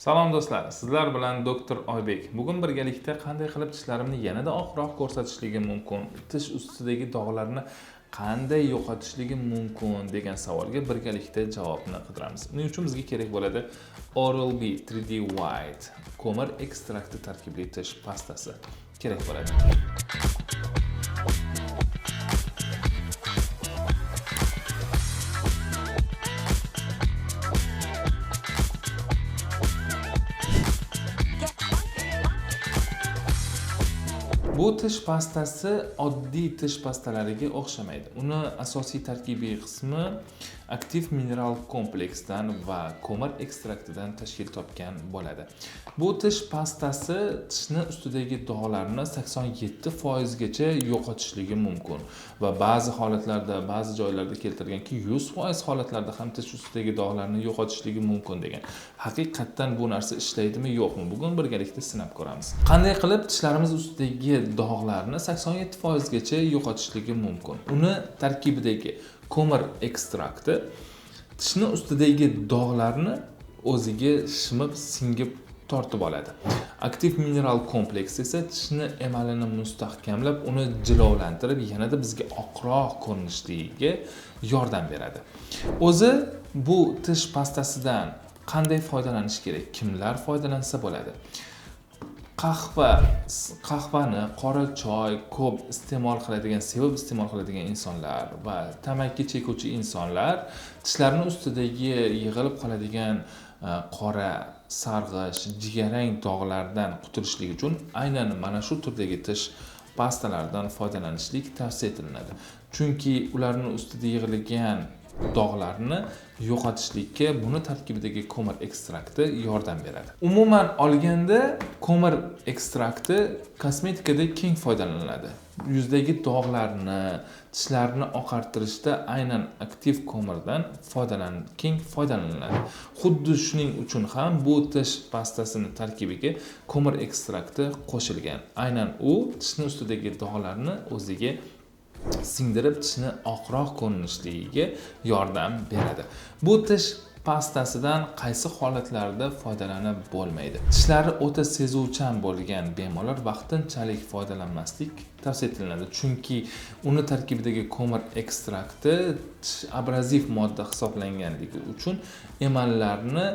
Salom do'stlar, sizlar bilan doktor Oybek. Bugun birgalikda qanday qilib tishlarimni yanada oqroq ko'rsatishligim mumkin, tish ustidagi dog'larni qanday yo'qotishligim mumkin degan savolga birgalikda javobni qidiramiz. Buning uchun bizga kerak bo'ladi Oral-B 3D White ko'mir ekstrakti tarkibli tish pastasi kerak bo'ladi. Bu tish pastasi oddiy tish pastalariga o'xshamaydi. Uni asosiy tarkibiy qismi aktiv mineral kompleksdan va ko'mir ekstraktidan tashkil topgan bo'ladi. Bu tish pastasi tishni ustidagi dog'larni 87% gacha yo'qotishligi mumkin va ba'zi holatlarda, ba'zi joylarda keltirganki 100% holatlarda ham tish ustidagi dog'larni yo'qotishligi mumkin degan. Haqiqatdan bu narsa ishlaydimi, yo'qmi? Bugun birgalikda sinab ko'ramiz. Qanday qilib tishlarimiz ustidagi dog'larni 87% gacha yo'qotishligi mumkin? Uni tarkibidagi ko'mir ekstrakti tishni ustidagi dog'larni o'ziga shimib, singib tortib oladi. Aktiv mineral kompleks esa tishni emalini mustahkamlab, uni jilovlantirib, yanada bizga oqroq ko'rinishligiga yordam beradi. O'zi bu tish pastasidan qanday foydalanish kerak? Kimlar foydalansa bo'ladi? Qahvani, qora choy ko'p iste'mol qiladigan, sevib iste'mol qiladigan insonlar va tamaki chekuvchi insonlar tishlarini ustidagi yig'ilib qoladigan qora, sarg'ish, jigarrang dog'lardan qutulishlik uchun aynan mana shu turdagi tish pastalaridan foydalanishlik tavsiya etiladi. Chunki ularning ustida yig'ilgan dog'larni yo'qotishlikka buni tarkibidagi ko'mir ekstrakti yordam beradi. Umuman olganda ko'mir ekstrakti kosmetikada keng foydalaniladi. Yuzdagi dog'larni, tishlarni oqartirishda aynan aktiv ko'mirdan keng foydalaniladi. Xuddi shuning uchun ham bu tish pastasini tarkibiga ko'mir ekstrakti qo'shilgan. Aynan u tishni ustidagi dog'larni o'ziga singdirib, tishni oqroq ko'rinishligiga yordam beradi. Bu tish pastasidan qaysi holatlarda foydalanib bo'lmaydi? Tishlari o'ta sezuvchan bo'lgan bemorlar vaqtinchalik foydalanmaslik tavsiya etiladi. Chunki uni tarkibidagi ko'mir ekstrakti tish abraziv modda hisoblanganligi uchun emallarni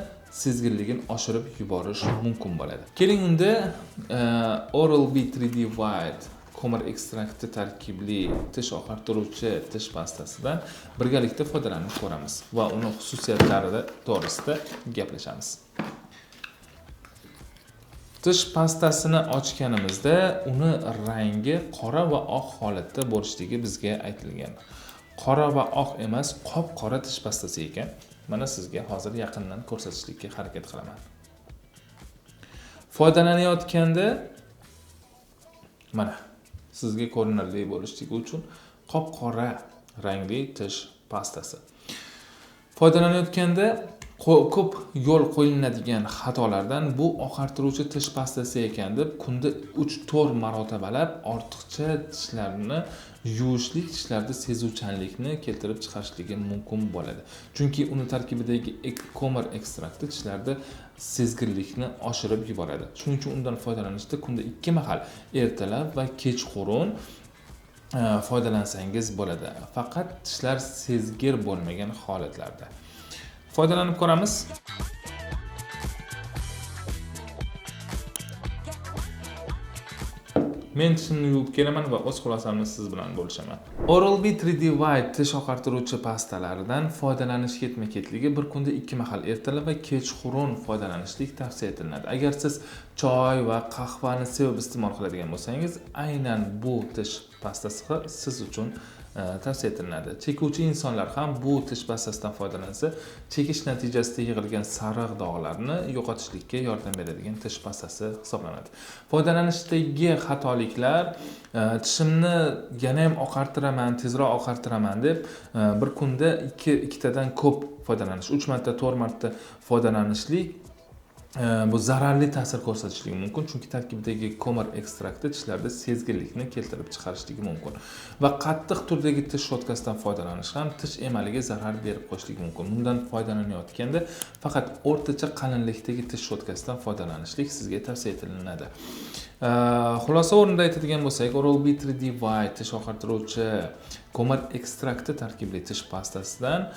sezgirligini oshirib yuborish mumkin bo'ladi. Keling unda Oral-B 3D White ko'mir ekstrakti tarkibli tish oqartiruvchi tish pastasidan birgalikda foydalanib ko'ramiz va uni xususiyatlari to'g'risida gaplashamiz. Tish pastasini ochganimizda uni rangi qora va oq holatda bo'lishligi bizga aytilgan. Qora va oq emas, qop-qora tish pastasi ekan. Mana sizga hozir yaqindan ko'rsatishlikka harakat qilaman. Foydalanayotganda mana sizga ko'rinarli bo'lishligi uchun qop-qora rangli tish pastasi. Foydalanayotganda ko'p yo'l qo'yiladigan xatolardan bu oqartiruvchi tish pastasi ekan deb kunda 3-4 marotabalab ortiqcha tishlarni yuvishlik tishlarda sezuvchanlikni keltirib chiqarishligi mumkin bo'ladi. Chunki uni tarkibidagi ko'mir ekstrakti tishlarda sezgirlikni oshirib yuboradi. Shuning uchun undan foydalanishda kunda 2 mahal, ertalab va kechqurun foydalansangiz bo'ladi. Faqat tishlar sezgir bo'lmagan holatlarda. Foydalanib ko'ramiz. Men tishimni yuvib kelaman va o'z xulosamni siz bilan bo'lishaman. Oral-B 3D White tish oqartiruvchi pastalaridan foydalanish ketma-ketligi bir kunda 2 mahal, ertalab va kechqurun foydalanishlik tavsiya etiladi. Agar siz choy va qahvani sevib iste'mol qiladigan bo'lsangiz, aynan bu tish pastasi siz uchun tavsiya etiladi. Chekuvchi insonlar ham bu tish pastasidan foydalansa, chekish natijasida yig'ilgan sariq dog'larni yo'qotishlikka yordam beradigan tish pastasi hisoblanadi. Foydalanishdagi xatoliklar, tishimni yana ham oqartiraman, tezroq oqartiraman deb bir kunda ikkitadan ko'p foydalanish, 3 marta, 4 marta foydalanishlik Bu zararli ta'sir ko'rsatishligi mumkin, chunki tarkibidagi ko'mir ekstrakti tishlarda sezgirlikni keltirib chiqarishligi mumkin. Va qattiq turdagi tish shotkasidan foydalanish ham tish emaliga zarar berib qo'yishligi mumkin. Bundan foydalanayotganda faqat o'rtacha qalinlikdagi tish shotkasidan foydalanishlik sizga tavsiya etilinadi. Xulosa o'rnida aytadigan bo'lsak, Oral-B 3D White tish oqartiruvchi ko'mir ekstrakti tarkibli tish pastasidan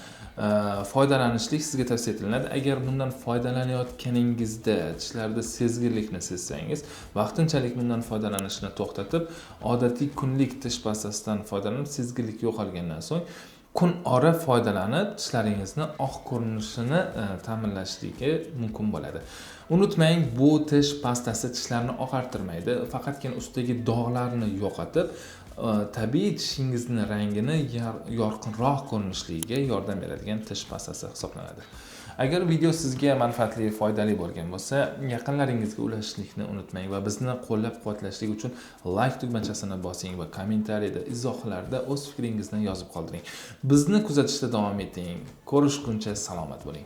foydalanishlik sizga tavsiya etilinadi. Agar bundan foydalanayotganingizda tishlarda sezgirlikni sezsangiz, vaqtinchalik bundan foydalanishni to'xtatib, odatiy kunlik tish pastasidan foydalanib, sezgirlik yo'qolgandan so'ng kun ora foydalanib, tishlaringizni oq ko'rinishini ta'minlashligi mumkin bo'ladi. Unutmang, bu tish pastasi tishlarni oqartirmaydi, faqatgina ustidagi dog'larni yo'qotib, tabiiy tishingizni rangini yorqinroq ko'rinishligiga yordam beradigan tish pastasi hisoblanadi. Agar video sizga manfaatli, foydali bo'lgan bo'lsa, yaqinlaringizga ulashishlikni unutmang va bizni qo'llab-quvvatlashlik uchun like tugmachasini bosing va kommentariyada, izohlarda o'z fikringizni yozib qoldiring. Bizni kuzatishda davom eting. Ko'rishguncha salomat bo'ling.